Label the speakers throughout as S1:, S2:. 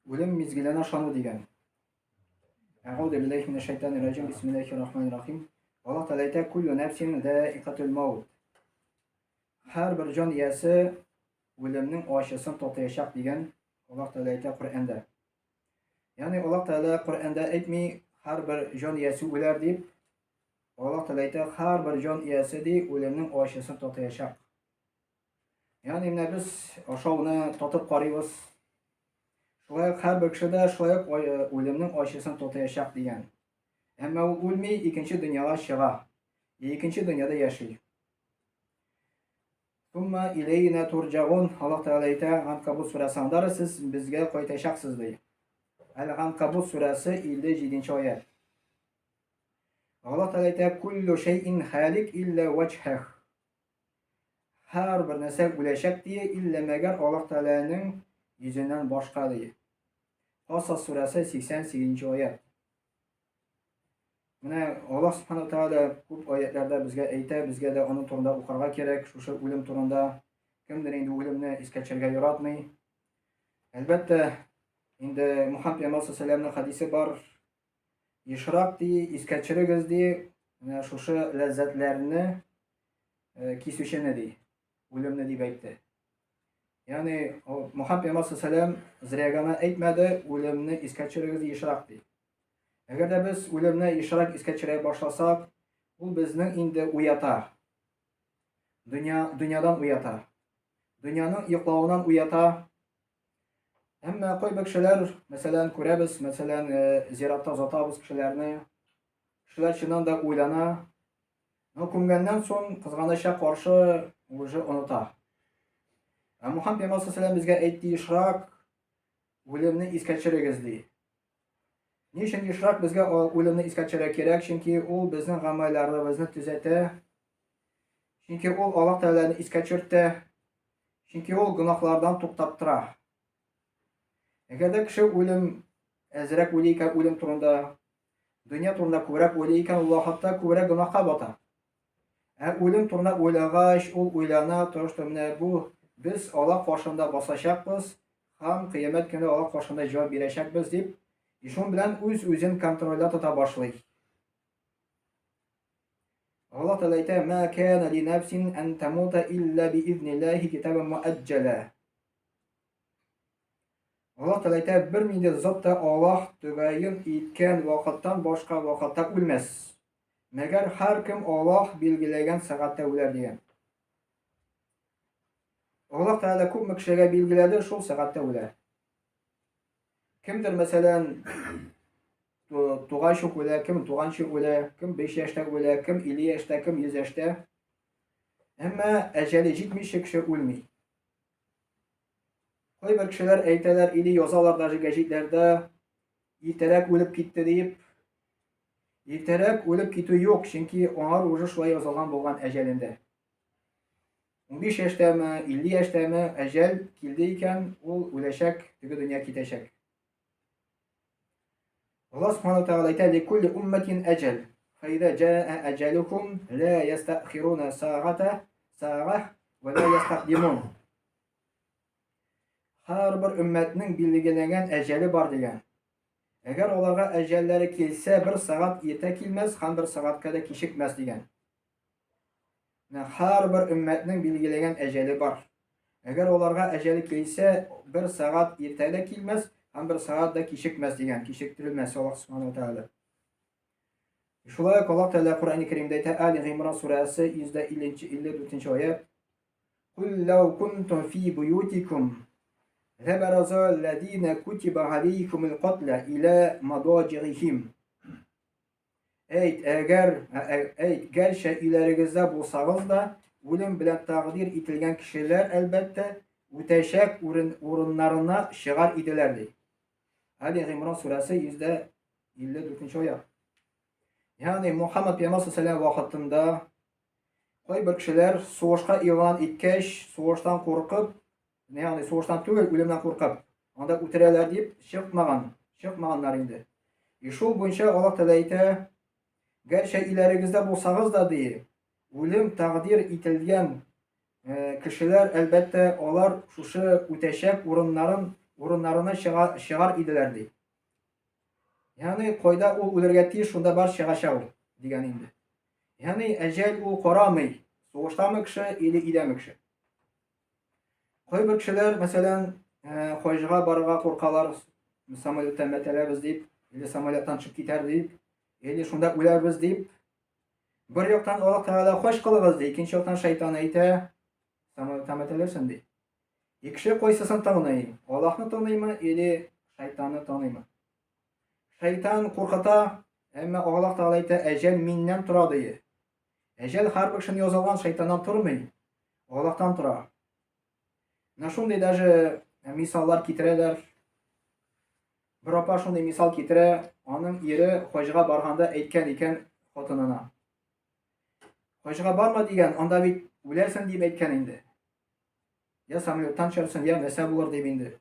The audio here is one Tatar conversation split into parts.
S1: Үлем мизгеленә ышану дигән. Әгъуду биллаһи минәш шайтанир раҗим. Бисмиллаһир рахманир рахим. Аллаһ Тәгалә әйтә: "Куллю нәфсин заикатул маут". Һәрбер җан иясе үлемнең ачысын татыячак дигән Аллаһ Тәгалә әйтә Коръәндә. Ягъни Аллаһ Тәгалә Коръәндә әйтми, һәрбер җан иясе үләр дип. Аллаһ Тәгалә әйтә, һәрбер җан иясе ди үлемнең ачысын татыячак. Ягъни менә без ашауны татып карыйбыз. Шулай ук һәрбер кеше дә шулай ук үлемнең ачысын татыячак дигән. Әмма ул үлми, икенче дөньяга чыга. Икенче дөньяда яши. Сумма илейна турҗагун, Аллаһ Тәгалә әйтә, Ганкабут сүрәсе андары сез безгә кайтачаксыз ди. Әл-Ганкабут сүрәсе 57 аять. Аллаһ Тәгалә әйтә, Куллю шәйин халик илля ваҗһах. Һәрбер нәрсә үләчәк ди, иллә мәгәр Аллаһ Тәгаләнең йөзеннән башка ди. Касас сүрәсе 88 аять. Менә Аллаһ Субхану Тәгалә күп аятларда безгә әйтә, безгә дә аның турында укырга кирәк, шушы үлем турында. Кемдер инде үлемне искә төшерергә яратмый. Әлбәттә, инде Мухаммад пәйгамбәр саллаллаху хадисе бар, Ешрак ди, искә төшерегез ди, менә шушы ләззәтләрне э, кисүчене ди, үлемне дип әйтте. Ягъни Мухаммад пәйгамбәр саллаллаху зря гына әйтмәде, үлемне искә төшерегез ешрак ди. Әгәр дә без үлемне ешрак искә төшерә башласак, ул безнең инде уята. Дөнья, дөньядан уята. Дөньяның йоклавыннан уята. Әмма кайбер кешеләр, мәсәлән, күрәбез, мәсәлән, э, зиратта озатабыз кешеләрне. Кешеләр чыннан да уйлана. Но күмгәннән соң кызганычка каршы уже оныта. Ә Мухаммад пәйгамбәр саллаллаху безгә әйтте ешрак үлемне искә төшерегез ди. Ни өчен ешрак безгә үлемне искә төшерә кирәк? Чөнки ул безнең гамәлләребезне төзәтә. Чөнки ул Аллаһ Тәгаләне искә төшертә. Чөнки ул гөнаһлардан туктап тора. Әгәр дә кеше үлем әзрәк уйлый икән үлем турында, дөнья турында күбрәк уйлый икән, ул вакытта күбрәк гөнаһка бата. Ә үлем турында уйлагач, ул уйлана, торышта менә бу без Аллаһ каршында басачакбыз һәм кыямәт көндә Аллаһ каршында җавап бирәчәкбез дип, и шуның белән үз-үзен контрольдә тота башлый. Аллаһ Тәгалә әйтә: "Ма кана ли нафсин ан тамута илля би изниллаһи китабан муәҗҗәлә." Аллаһ Тәгалә әйтә, бер нинди зат та Аллаһ тәгаен иткән вакыттан башка вакытта үлмәс. Мәгәр һәркем Аллаһ билгеләгән сәгатьтә үләр дигән. Аллаһ Тәгалә күпме кешегә билгеләде, шул сәгатьтә үлә. Кемдер, мәсәлән, тугач ук үлә, кем туганчы үлә, кем 5 яшьтә үлә, кем 50 яшьтә, кем 100 яшьтә. Әмма әҗәле җитмичә кеше үлми. Кайбер кешеләр әйтәләр или язалар даже гәҗитләрдә, иртәрәк үлеп китте диеп. Иртәрәк үлеп китү юк, чөнки аңар уже шулай язылган булган әҗәлендә. 15 яшьтәме, 50 яшьтәме әҗәл килде икән, ул үләчәк, теге дөнья китәчәк. Аллаһ Субхану Тәгалә әйтә, "Ликулли умматин әҗәл. Фәйдә җаа әҗәлухум ла ястәхируна сагата сага ва ла ястәкдимун." Һәрбер өммәтнең билгеләнгән әҗәле бар дигән. Әгәр аларга әҗәлләре килсә, бер сәгать иртә килмәс һәм бер сәгатькә дә кичекмәс дигән. Менә һәрбер өммәтнең билгеләгән әҗәле бар. Әгәр аларга әҗәле килсә, бер сәгать иртә дә килмәс һәм бер сәгать дә кичекмәс дигән, кичектерелмәс Аллаһ Субхану Тәгалә. Шулай ук Аллаһ Тәгалә Коръәни Кәримдә әйтә, Али Гыймран сүрәсе 154 аять. Кул лау кунтум фи буютикум лабараза аллазина кутиба алейкумул катла иля мадаҗигихим. Әйт, әгәр, әйт, гәрчә өйләрегездә булсагыз да, үлем белән тәкъдир ителгән кешеләр, әлбәттә, үтәчәк урын, урыннарына чыгар иделәр, ди. Али Гыймран сүрәсе 154 аят. Ягъни Мухаммад пәйгамбәр саллаллаху вакытында кайбер кешеләр сугышка игълан иткәч, сугыштан куркып, Ягъни сугыштан түгел, үлемнән куркып, анда үтерәләр дип чыкмаган, чыкмаганнар инде. И шул буенча Аллаһ Тәгалә әйтә, гәрчә өйләрегездә булсагыз да ди, үлем тәкъдир ителгән э, кешеләр, әлбәттә, алар шушы үтәчәк урыннарын урыннарына чыга, чыгар иделәр ди. Ягъни кайда ул үлергә тиеш, шунда бар чыгачак ул, дигән инде. Ягъни әҗәл ул карамый, сугыштамы кеше или өйдәме кеше. Кайбер кешеләр, мәсәлән, э, хаҗга барырга куркалар, самолетта мәтәләбез дип, или самолеттан төшеп китәр дип, или шунда үләрбез дип. Бер яктан Аллаһ Тәгалә хаҗ кылыгыз ди, икенче яктан шайтан әйтә, самолетта мәтәлерсең ди. И кеше кайсысын тыңлый? Аллаһны тыңлыймы или шайтанны тыңлыймы? Шайтан куркыта, әмма Аллаһ Тәгалә әйтә, әҗәл миннән тора ди. Әҗәл һәрбер кешенең язылган шайтаннан тормый, Аллаһтан тора. Менә шундый даже мисаллар китерәләр. Бер апа шундый мисал китерә, аның ире хаҗга барганда әйткән икән хатынына. Хаҗга барма дигән, анда бит үләсең дип әйткән инде. Я самолеттан төшәрсең, я нәрсә булыр дип инде.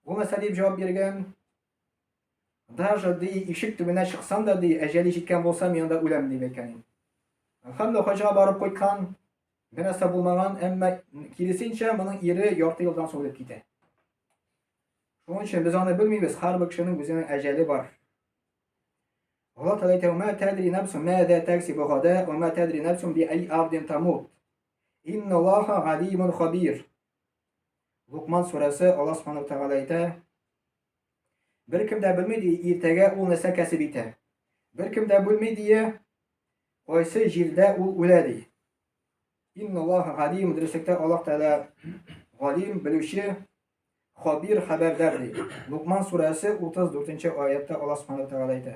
S1: Ул нәрсә дип җавап биргән? Даже ди, ишек төбенә чыксам да ди, әҗәле җиткән булса, мин анда үләм дип әйткән инде. Әлхәмдүлилләһ, хаҗга барып кайткан, бер нәрсә булмаган, әмма киресенчә, моның ире ярты елдан соң үлеп китә. Шуның өчен без аны белмибез, һәрбер кешенең үзенең әҗәле бар. Алла Тәгалә әйтә, "Ма тәдри нәфсун маза таксибу гада, ва ма тәдри нәфсун би ай ардин тамут." Инна Аллаха галимун хабир. Лукман сүрәсе Алла Субхану Тәгалә әйтә, Беркем дә белми ди, иртәгә ул нәрсә кәсеп итә. Беркем дә белми ди, кайсы җирдә ул үлә ди. Инна Аллаха галим, дөреслектә Аллаһ Тәгалә галим, белүче, хабир, хәбәрдар ди. Лукман сүрәсе 34 аятта Аллаһ Субхану Тәгалә әйтә.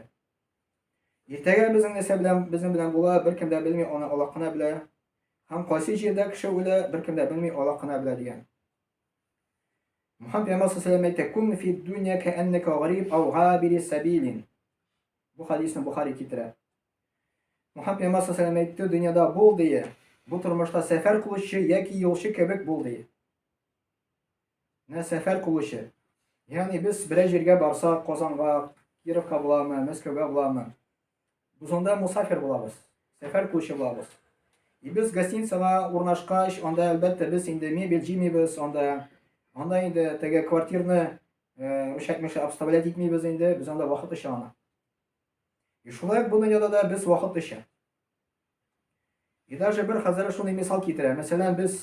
S1: Иртәгә безнең нәрсә белән безнең белән була, беркем дә белми, аны Аллаһ кына белә. Һәм кайсы җирдә кеше үлә, беркем дә белми, Аллаһ кына белә дигән. Мухаммад пәйгамбәр саллаллаху алейһи әйтә, "Кун фи дунья кәәннәкә гариб ау габири сабилин." Бу хадисны Бухари китерә. Мухаммад пәйгамбәр саллаллаху алейһи әйтте, дөньяда бул дие, бу тормышта сәфәр кылучы яки юлчы кебек бул дие. Менә сәфәр кылучы. Ягъни без берәр җиргә барсак, Казанга, Кировка буламы, Мәскәүгә буламы, Без анда мусафир булабыз, сәфәр кылучы булабыз. И без гостиницага урнашкач, анда әлбәттә без инде мебель җыймыйбыз, анда анда инде теге квартирны э, русча әйтмешли обставлять итмибез инде, без анда вакыт өчен аны. И шулай бу дөньяда да без вакыт өчен. И даже бер хәзер шундый мисал китерә. Мәсәлән, без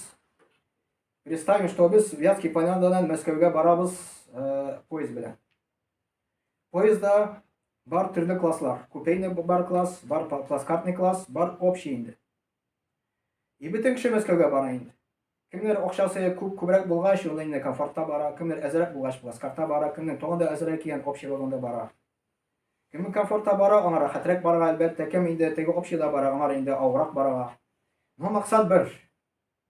S1: представим, что без Вятский Полянадан Мәскәүгә барабыз э, поезд белән. Поездда бар төрле класслар. Купейный бар класс, бар плацкартный класс, бар общий инде. И бөтен кеше Мәскәүгә бара инде. Кемнәр акчасы күп күбрәк булгач, ул инде комфортта бара, кемнәр әзрәк булгач, плацкартта бара, кемнең тагын да әзрәк икән, общий вагонда бара. Кем комфортта бара, аңа рәхәтрәк барырга, әлбәттә, кем инде теге общийда бара, аңар инде авыррак барырга. Но максат бер.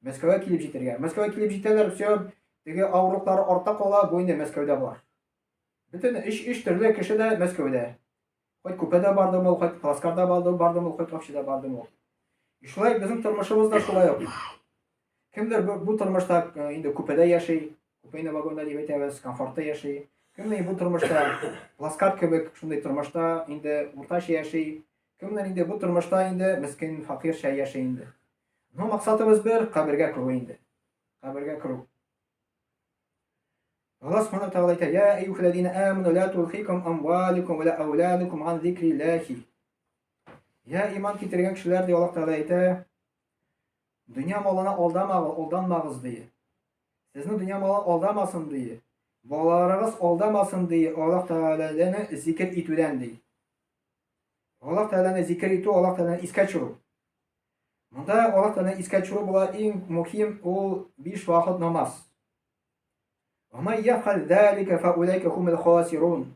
S1: Мәскәүгә килеп җитәргә. Мәскәүгә килеп җитәләр, все, теге авырлыклары артта кала, бу инде Мәскәүдә бар. Бөтен өч өч төрле кеше дә Мәскәүдә. Хоть купеда бардым ул, хоть плацкарда бардым, бардым ул, хоть общийда бардым ул. И шулай безнең тормышыбыз да шулай ук. Кемдер бу, бу тормышта э, инде купеда яши, купейный вагонда дип әйтәбез, комфортта яши. Кемдер бу тормышта плацкарт кебек шундый тормышта инде уртача яши. Кемдер инде бу тормышта инде мескен факирча яши инде. Но максатыбыз бер, кабергә керү инде. Кабергә керү. Аллаһ Субхану Тәгалә әйтә: "Я әйюхәлләзина аману ла тулхикум амвалукум ва ла ауладукум ан зикриллахи." Я иман китергән кешеләр, ди Аллаһ Тәгалә әйтә, дөнья малына алдамагыз, алданмагыз ди. Сезне дөнья малы алдамасын ди. Балаларыгыз алдамасын ди, Аллаһ Тәгаләне зикер итүдән ди. Аллаһ Тәгаләне зикер итү, Аллаһ Тәгаләне искә төшерү. Монда Аллаһ Тәгаләне искә төшерү була иң мөһим ул биш вакыт намаз. Ва яфаль залика фа улайка хумул хасирун.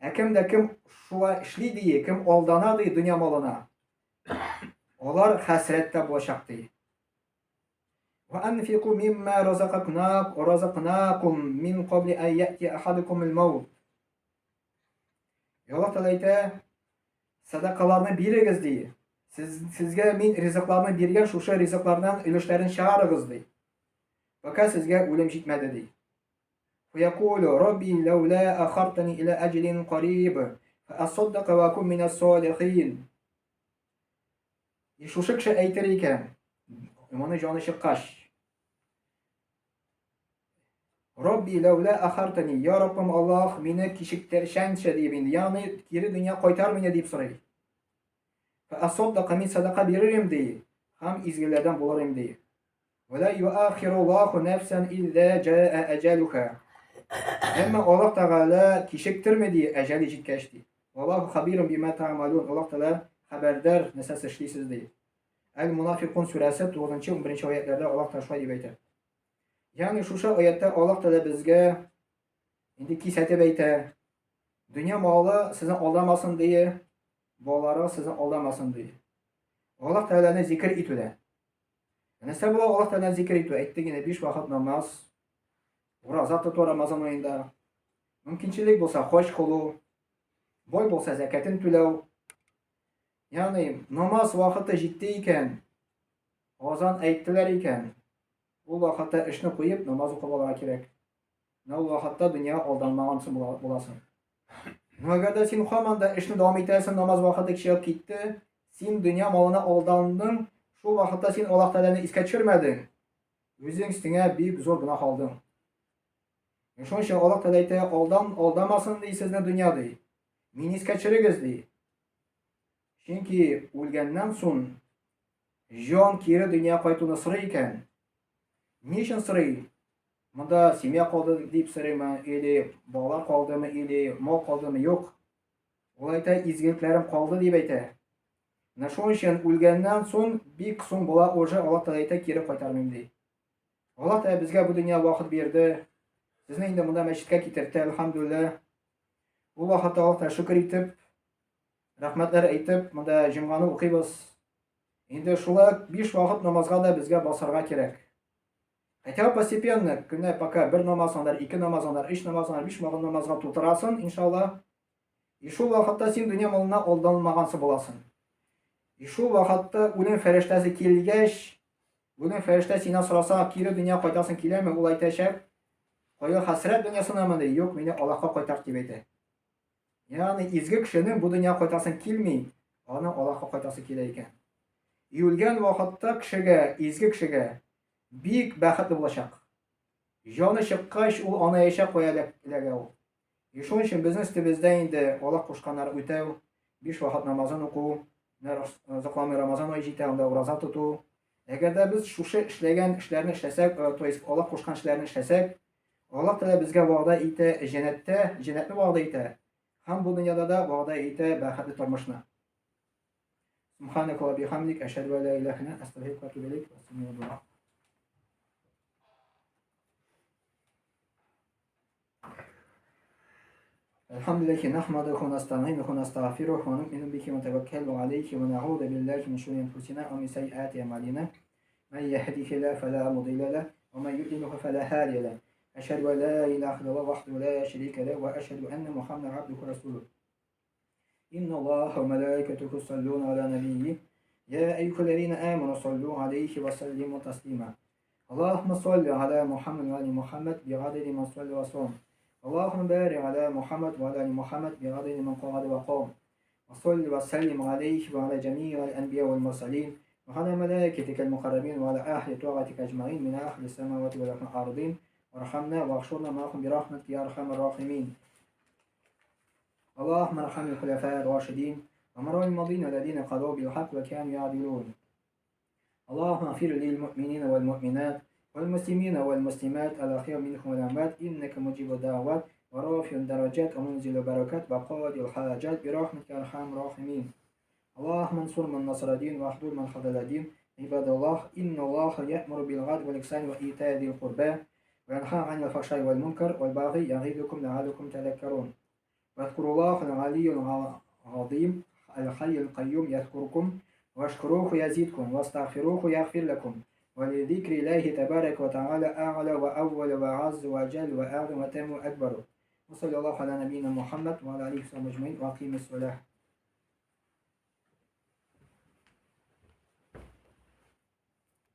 S1: Ә кем дә кем шулай эшли ди, кем алдана ди дөнья малына, алар хәсрәттә булачак ди. Ва анфику мимма разакнакум мин кабли ан яти ахадукум ал-маут. Аллаһ Тәгалә әйтә, сәдакаларны бирегез ди. Сез, сезгә мин ризыкларны биргән шушы ризыклардан өлешләрен чыгарыгыз ди. Пока сезгә үлем җитмәде ди. Фаякулу Рабби лаула ахартани иля аҗлин кариб фаасаддака ва акун минас салихин. И шушы кеше әйтер икән, моны җаны чыккач, Рабби ләүлә ахартани, я Раббым Аллаһ, мине кичектерсәңче дип инде, ягъни кире дөнья кайтар мине дип сорый. Фә асаддака, мин садака биререм ди, һәм изгеләрдән булырым ди. Вәлә юахируллаху нәфсән илля җаа әҗәлүха. Әмма Аллаһ Тәгалә кичектерми ди, әҗәле җиткәч ди. Аллаһу хабирун бима та'малун. Аллаһ Тәгалә хәбәрдар нәрсә эшлисез ди. Әл-Мунафикун сүрәсе 9-11 аятларда Аллаһ Тәгалә шулай дип әйтә. Ягъни шушы аятта Аллаһ Тәгалә безгә инде кисәтеп әйтә. Дөнья малы сезне алдамасын ди, балалары сезне алдамасын ди. Аллаһ Тәгаләне зикер итүдә. Нәрсә була Аллаһ Тәгаләне зикер итү? Әйттек инде, биш вакыт намаз, ураза тоту Рамазан аенда. Мөмкинчелек булса хаҗ кылу, бай булса зәкәтен түләү. Ягъни намаз вакыты җитте икән, азан әйттеләр икән, ул вакытта эшне куеп намаз укып алырга кирәк. Менә ул вакытта дөнья алданмагансың буласың. Но әгәр дә син һаман да эшне дәвам итәсең, намаз вакыты чыгып китте, син дөнья малына алдандың, шул вакытта син Аллаһ Тәгаләне искә төшермәдең. Үзең өстеңә бик зур гөнаһ алдың. Шуның өчен Аллаһ Тәгалә әйтә, алдан алдамасын ди сезне дөнья ди. Мине искә төшерегез ди. Чөнки үлгәннән соң җан кире дөнья кайтуны сорый икән. Ни өчен сорый? Монда семья калды дип сорыймы, или бала калдымы, или мал калдымы? Юк. Ул әйтә, изгелекләрем калды дип әйтә. Менә шуның өчен үлгәннән соң бик соң була уже Аллаһ Тәгалә әйтә, кире кайтармыйм ди. Аллаһ Тәгалә безгә бу дөнья вакыт бирде. Сезне инде монда мәчеткә китертте, әлхәмдүлилләһ. Ул вакытта Аллаһ Тәгалә шөкер итеп, рәхмәтләр әйтеп, монда җомганы укыйбыз. Инде шулай биш вакыт намазга да безгә басарга кирәк. Хотя бы постепенно, көнне пока бер намаз, аннары ике намаз, аннары өч намаз, аннары биш вакыт намазга тутырасын, иншалла. И шул вакытта син дөнья малына алданмагансың буласың. И шул вакытта үлем фәрештәсе килгәч, үлем фәрештә синнән сораса, кире дөнья кайтасың киләме, ул әйтәчәк, кайгы хәсрәт дөньясынамы ди, юк, мине Аллаһка кайтар дип әйтә. Ягъни изге кешенең бу дөньяга кайтасы килми, аның Аллаһка кайтасы килә икән. И үлгән вакытта кешегә, изге кешегә бик бәхетле булачак. Җаны чыккач, ул аны әйчә кая эләгә ул. И шуның өчен безнең өстебездә инде Аллаһ кушканнар үтәү, биш вакыт намазын уку, озакламый Рамазан ае җитә, анда ураза тоту. Әгәр дә без шушы эшләгән эшләрне эшләсәк, то есть Аллаһ кушкан эшләрне эшләсәк, Аллаһ Тәгалә безгә вәгъдә итә җәннәттә, җәннәтне вәгъдә итә һәм бу дөньяда да вәгъдә итә бәхетле тормышны. Субханaka ва бихамдик, әшһәду ан ла илаһа илля астагфирука ва атубу илейк. الحمد لله نحمده ونستعينه ونستغفره ونؤمن به ونتوكل عليه ونعوذ بالله من شرور أنفسنا ومن سيئات أعمالنا من يهده الله فلا مضل له ومن يضلل فلا هادي له أشهد أن لا إله إلا الله وحده لا شريك له وأشهد أن محمدا عبده ورسوله إن الله وملائكته يصلون على نبيه يا أيها الذين آمنوا صلوا عليه وسلموا تسليما اللهم صل على محمد وعلى محمد بعدد من صلى وصام اللهم بارك على محمد وعلى آل محمد بعدد من قعد وقام وصل وسلم عليه وعلى جميع الأنبياء والمرسلين وعلى ملائكتك المقربين وعلى أهل طاعتك أجمعين من أهل السماوات والأرضين وارحمنا واحشرنا معهم برحمتك يا أرحم الراحمين اللهم ارحم الخلفاء الراشدين ومر الماضين الذين قضوا بالحق وكانوا يعدلون اللهم اغفر للمؤمنين والمؤمنات والمسلمين والمسلمات الأخير منهم والأموات إنك مجيب الدعوات ورافع الدرجات ومنزل البركات وقاضي الحاجات برحمتك أرحم الراحمين اللهم انصر من نصر الدين واخذل من خذل الدين عباد الله إن الله يأمر بالعدل والإحسان وإيتاء ذي القربى وينهى عن الفحشاء والمنكر والبغي يعظكم لعلكم تذكرون واذكروا الله العلي العظيم الحي القيوم يذكركم واشكروه يزيدكم واستغفروه يغفر لكم ولذكر الله تبارك وتعالى أعلى وأول وأعز وأجل وأعظم وأتم وأكبر وصلى الله على نبينا محمد وعلى آله وصحبه أجمعين وأقيم الصلاة.